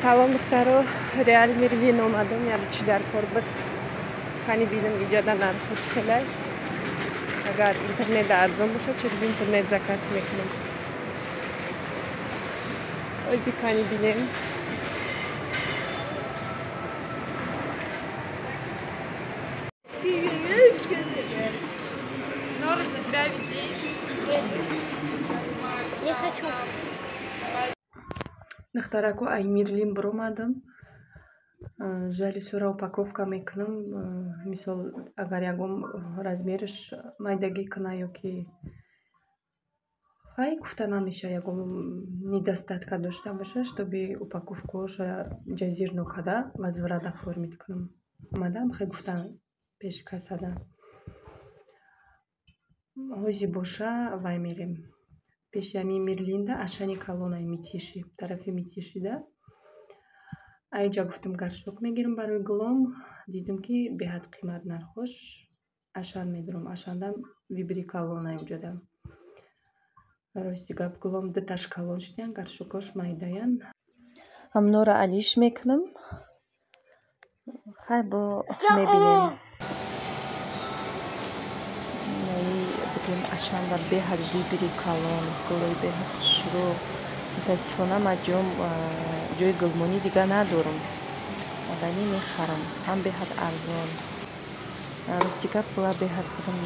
Салом, духтаро. Реал Мерлин омадам, як чи дар кор буд. Кани бинам, иҷода нархо чӣ хелай. Агар интернет арзон бошад, через интернет заказ мекунам. Ози кани бинем. Нора, себя веди. Не хочу. Духтарако, ай Мерлин биромадам. Жалюзиро упаковка мекунам. Мисол, агар ягон размераш майдагӣ куна ё ки хай гуфта намеша, ягон недостатка дошта боша, чтобы упаковкаоша ҷазирно када возврат оформить кунам. Омадам, хай гуфта пеши кассада. Ҳози боша вай мерем. Пеши ҳамин Мерлинда Ашани калонаи Митиши, тарафи Митишида. Айҷа гуфтам, горшок мегирам барои гулом. Дидам, ки беҳад қимат нархош. Ашан медурам. Ашандам выбори калонай уҷада. Рости гап, гулом дуташ калон шудиян, горшокош майдаян. Ҳамнора алиш мекунам. Хай бо мебинем. Бигем, Ашанда беҳад выбори калон, гулои беҳад хушрӯ. Мутаассифона, ман ҷои гулмонӣ дига надорам. Вале мехарам. Ҳам беҳад арзон. Рости гап, гула беҳад худам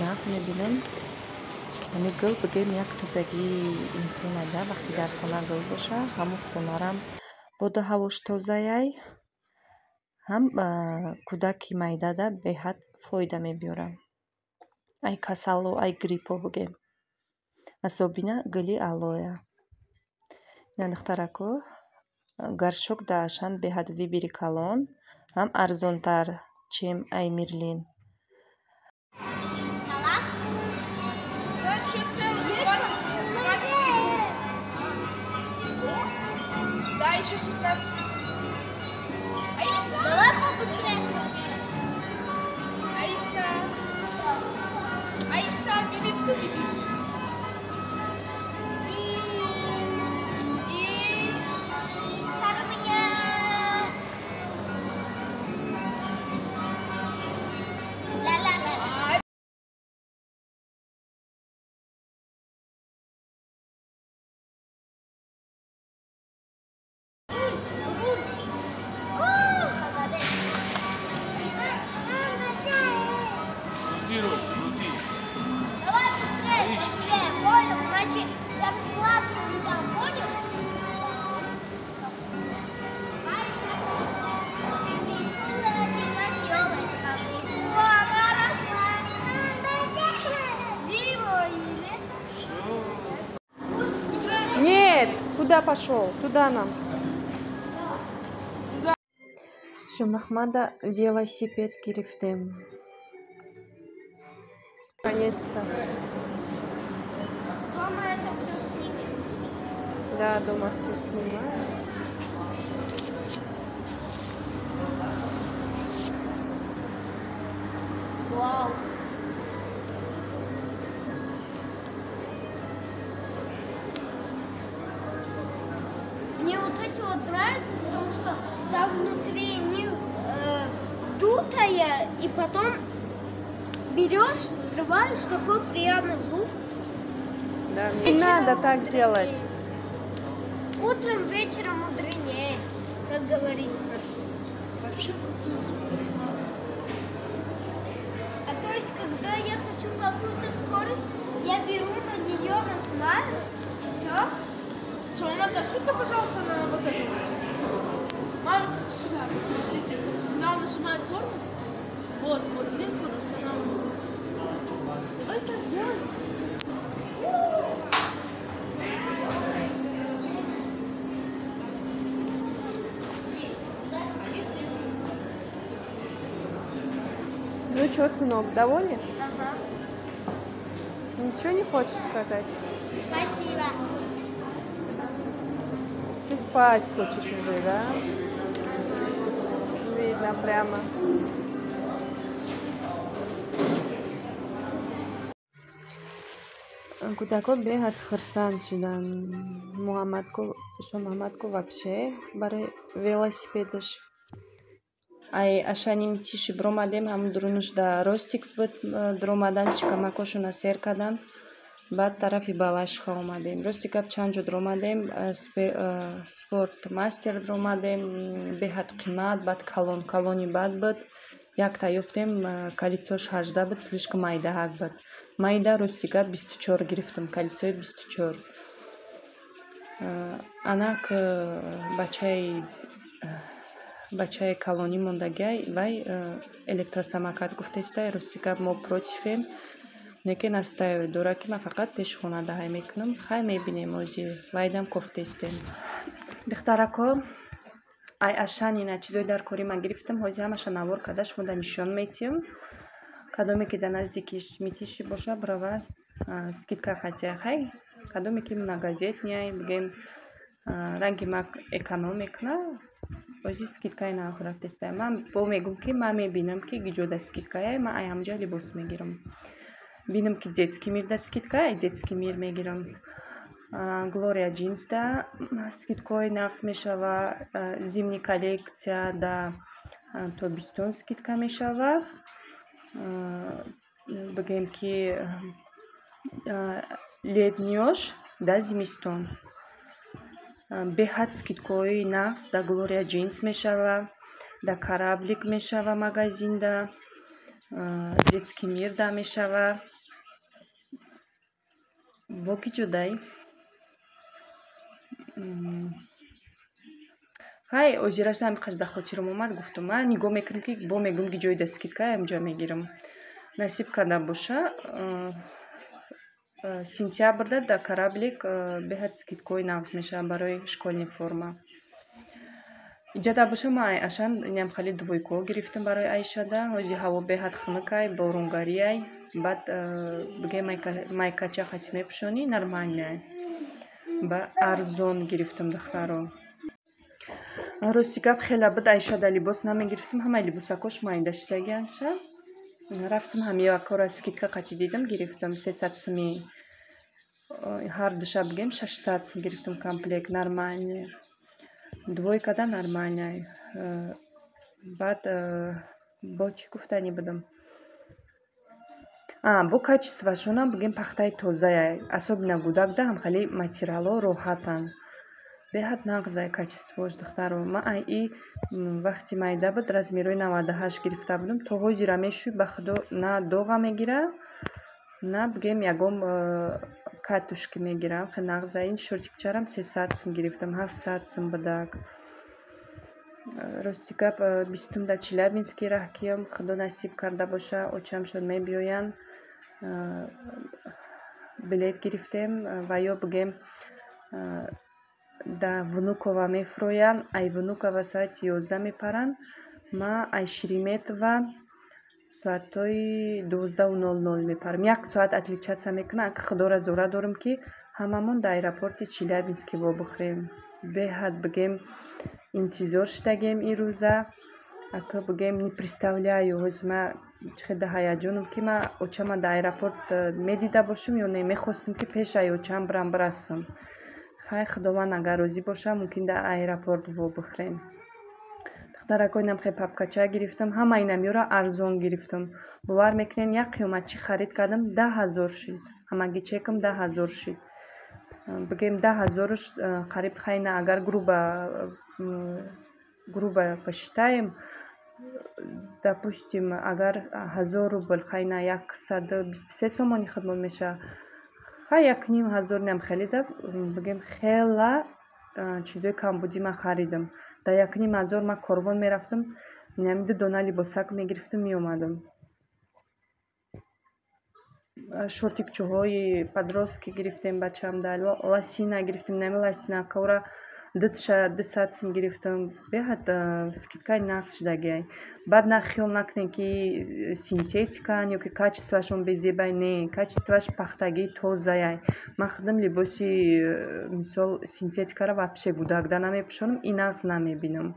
нағз мебинам. Ҳамин гул, бигем, як тозагии инсона да, вақте дар хона гул боша, ҳамун хонарам боду ҳавош тозаяй, ҳам кӯдаки майдада беҳад фоида мебиёрад. Ай касало, ай гриппо, бигем. Особенно гули алоя. Ина, духтарако, горшок да Ашан беҳад выбори калон, ҳам арзонтар, чем ай Мерлин. Салам. Еще целых 20 секунд. Да, еще 16 секунд. Аиша! Давай побыстрее смотрим. Аиша! Аиша, бибипка, бибип. И... Сарманя. Ла-ла-ла. Руль, руль. Аиша. Крути руль, крути. Давай быстрее, Аиша. Быстрее, понял? Иначе зарплату не дам, понял? В лесу родилась елочка, в лесу она росла. Зимой и летом. Всё. Нет, куда пошел? Туда нам. Шумахмада велосипед гирифтем. Наконец-то. Дома это все снимем. Да, дома все снимаю. Вау. Мне вот эти вот нравятся, потому что там внутри не дутая, и потом берешь, взрываешь, такой приятный звук. Да, мне не Вечером надо так мудренее. Делать. Утром, вечером мудренее, как говорится. Вообще круто смотреть нас. А то есть, когда я хочу какую-то скорость, я беру на нее, нажимаю, и все. Что, мама, нажми-ка, пожалуйста, на вот это. Мама, идите сюда. Смотрите, когда он нажимает тормоз, вот, вот здесь вот останавливается. Давай так делаем. Ну что, сынок, доволен? Ага. Ничего не хочешь сказать? Спасибо. Ты спать хочешь уже, да? Видно прямо. Кӯдакон беҳад хурсанд шуданд. Шомуҳаммадко вообще барои велосипедаш. Ай Ашани Мытищи биромадем, ҳамун дурунаш да Ростикс буд, дуромадан шикамакошона сер кардан. Баъд тарафи Балашиха омадем. Рости гап, чанд ҷо дуромадем, Спорт Мастер дуромадем, беҳад қимат, баъд калон калони бад буд. Якта ёфтем, колесо ш 18 буд, слишком майдаҳак буд. Майда, рости гап, 24 гирифтам, колесо и 24. Анак бачаи калонӣ мондагиай, вай электросамокат гуфтаистай. Рости гап, мо против ем, лекин настаивать дорад, ки ман фақат пеши хона даҳай мекунам. Хай, мебинем, ози вайдам кофтаистем. Духтарако, ай Ашан ина чизои дар кори ман гирифтам. Ҳозир ҳамаша навор карда шумода нишон метиҳам. Кадоме ки дар наздики Мытищи боша, бирава, скидка хатия. Хай, кадоме ки многодетный, бигем, ранги мак эконом мекуна, ози скидка и нав рафтеста. Ман бо мегӯм, ки ман мебинам, ки гиҷода скидка яй, ман ай ҳамҷа либос мегирам. Бинам, ки Детский мир да скидка, ай Детский мир мегирам. Глория Джинсда скидка ҳои нағз мешава, зимний коллекция да тобистон скидка мешава. Бигем, ки летний ёш да зимистон. Беҳад скидка ҳои нағз да Глория Джинс мешава, да Кораблик мешава магазинда, Детский мир да мешава. Бо ки ҷодай? Хай, озираш ҳамиқаш да хотирам омад, гуфтум, ман нигоҳ мекунам, ки бо мегӯм, ки ҷои да скидка, ҳамҷа мегирам. Насиб карда боша, сентябрда да Кораблик беҳад скидка ҳои нағз мешавад барои школьный форма. Иҷада боша, ман ай Ашан инам хеле двойка ҳо гирифтам барои Айшада. Ҳози ҳаво беҳад хунукай, боронгариай. Баъд, бигем, майкача хати мепӯшонӣ, нормальный. Ба арзон гирифтам, духтаро. Рости гап, хеле буд Айшада либос намегирифтам, ҳамаи либосакош майда шидагианша. Рафтам, ҳамиякора скидка қати дидам, гирифтам 300 сими. Ҳар душа, бигем, 600 сум гирифтам комплект, нормальный. Двойка да нормальный. Баъд бо чӣ гуфтанӣ будам? Бо качество шонам, бигем, пахтаи тозая. Особенно гудакда ҳам хеле материалҳо роҳатанд. Беҳад нағзай качество ш, духтаро. Ман ай и вақти майда буд, размер ои 98 гирифта будам. То ҳозира мешӯй, ба худо, на доға мегира, на, бигем, ягон катушки мегирам. Хеле нағзай. Ин шортик чарам 300 сум гирифтам, 700 сум будак. Рости гап, 20-ум да Челябинский раҳ киём, худо насиб карда боша, очамшон мебиёянд. Билет гирифтем ва ё, бигем, да Внуково мефуроянд. Ай Внуково соати 11 мепаранд. Ма ай Шереметьево соатҳои 12:00 мепарам. Як соат отличаться мекунад. Ака, худоро зора дорам, ки ҳамамон дар аэропорти Челябинский вобихӯрем. Беҳад, бигем, интизор шудагем ин рӯза. Ака, бигем, не представляю, ҳозир ма чӣ хел да ҳаяҷонам, ки ман очама дар аэропорт медида бошам ё не. Мехостам, ки пешаи очам бирам бирасам. Хай, худованд агар розӣ боша, мумкин дар аэропорт вобихӯрем. Духтарако, инам хел папкача гирифтам. Ҳамаи инамёро арзон гирифтам. Бовар мекунед, як қиёмат чӣ харид кардам, 10 000 шид. Ҳамагӣ чекам 10 000 шид. Бигем, 10 000-уш қариб, хайна, агар грубо посчитаем, допустим, агар 1000 рубл, хайна, 123 сомони худмон мешавад. Хай, як ним ҳазор ням хеле да, бигем, хела чизои камбудӣ ман харидам. Дар як ним ҳазор ман Корвон мерафтам, инами ду дона либосак мегирифтам, меомадам. Шортик чӯҳои подростки гирифтем бачаамда, лосина гирифтем, инами лосина кора 200 сум гирифтам. Беҳад скидка и нағз шудагиай. Баъд на хиёл накунед, ки синтетикан ё ки качество шон безебай. Не, качество ш пахтагии тозаяй. Ман худам либоси, мисол, синтетикаро вообще гудакда намепӯшонам и нағз намебинам.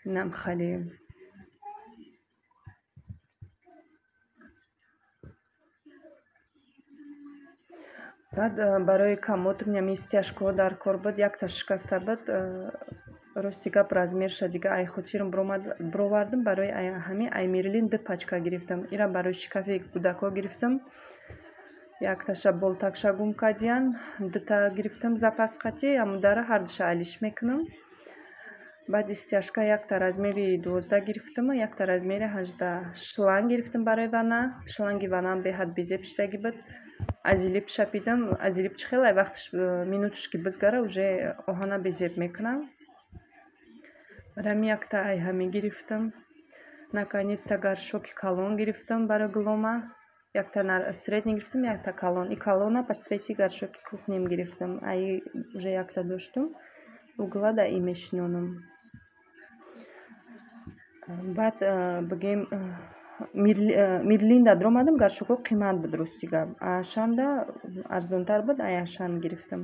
Инам хеле. Баъд барои комод ҳамин стяжкаҳо дар кор буд, якта шикаста буд. Рости гап, размерша дига ай хотирам бировардам. Барои ҳамин ай Мерлин ду пачка гирифтам. Ира барои шкафи кӯдакҳо гирифтам. Якташа болтакша гум кардиян, дута гирифтам запас қатӣ, ҳамудара ҳардуша алиш мекунам. Баъд стяжка якта размери 12 гирифтаму якта размери 18. Шланг гирифтам барои ванна. Шланги ваннаам беҳад безеб шудагӣ буд. Азилиб шапидам. Азилиб чӣ хеле вақтш, минуташ ки бизгара, уже оҳана безеб мекунам. Барои ҳамин якта ай ҳамин гирифтам. Наконец-то горшоки калон гирифтам барои гулома. Якта средний гирифтам, якта калон. И калона по цвети горшоки кухним гирифтам. Ай уже якта доштум. Угла да и мешинонам. Баъд, бигем, Мерлинда даромадам, горшокҳо қимат буд, рости гап. Ашанда арзонтар буд, ай Ашан гирифтам.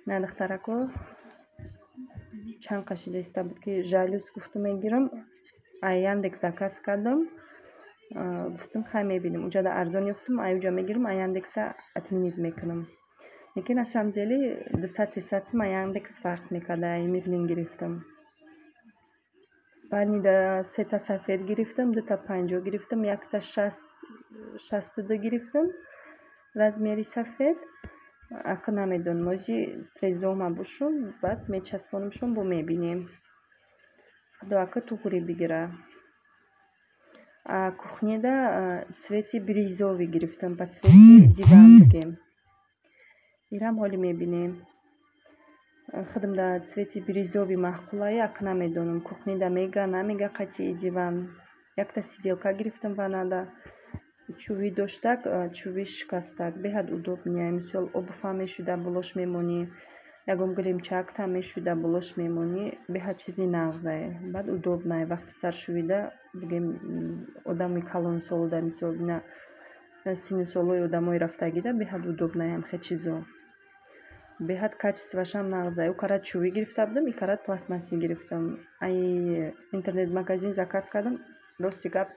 На, духтарако, чанд қашида иста буд, ки жалюз гуфтум, мегирам. Ай Яндекс заказ кардам. Гуфтум, хай, мебинем. Уҷада арзон ёфтум, ай уҷа мегирам, ай Яндекса отменить мекунам. Лекин на самом деле 200, 300 сум ай Яндекс фарқ мекард, ай Мерлин гирифтам. Спальныйда сета сафед гирифтам, дута 50 гирифтам, якта 62 гирифтам размери сафед. Ака, намедонам, ози трезома бошум, баъд мечаспонамшон, бо мебинем. Худо ака туғри бигира. А кухняда цвети бирюзовый гирифтам, по цвети диван, бигем. Ирам ҳоле мебинем. Худам цвети бирюзовый маъқулае, ака, намедонам, кухняда мега, намега қатъи диван. Якта сиделка гирифтам ваннада. Чӯби доштак, чӯби шикастак, беҳад удобный. Мисол, обувьа мешӯда, болош мемонӣ, ягон гӯлемчак там мешӯда, болош мемонӣ, беҳад чизи нағзае. Баъд удобное, вақти саршӯида, бигем, одами калонсолда, мисол, ина синну солҳои одамои рафтагида беҳад удобное ҳамхел чизо. Беҳад качествоашам нағзае. Ӯ карат чӯбӣ гирифта будам, ин карат пластмассӣ гирифтам. Ай интернет-магазин заказ кардам. Рости гап,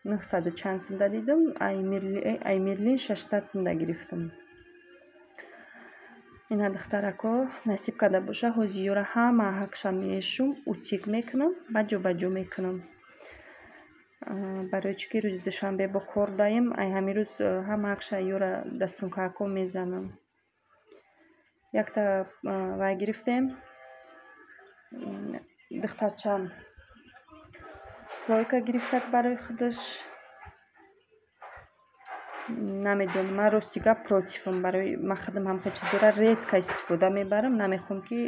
900 чанд сумда дидам, ай Мерлин 600 сумда гирифтам. Ина, духтарако, насиб карда боша, ҳози ёра ҳама ҳақша мешум, утюг мекунам, баъд ҷобаҷо мекунам. Барои чӣ ки рӯзи душанбе бо кор даем, ай ҳамин рӯз ҳама ҳақша ёра дастсумкаҳако мезанам. Якта вай гирифтем, духтарчам плойка гирифтак барои худаш. Намедонам, ман, рости гап, противам. Барои ман худам ҳамхел чизҳоро редко истифода мебарам, намехоҳам, ки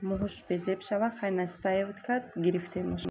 мӯҳуш безеб шавад. Хай, настаивать кард, гирифтемаш.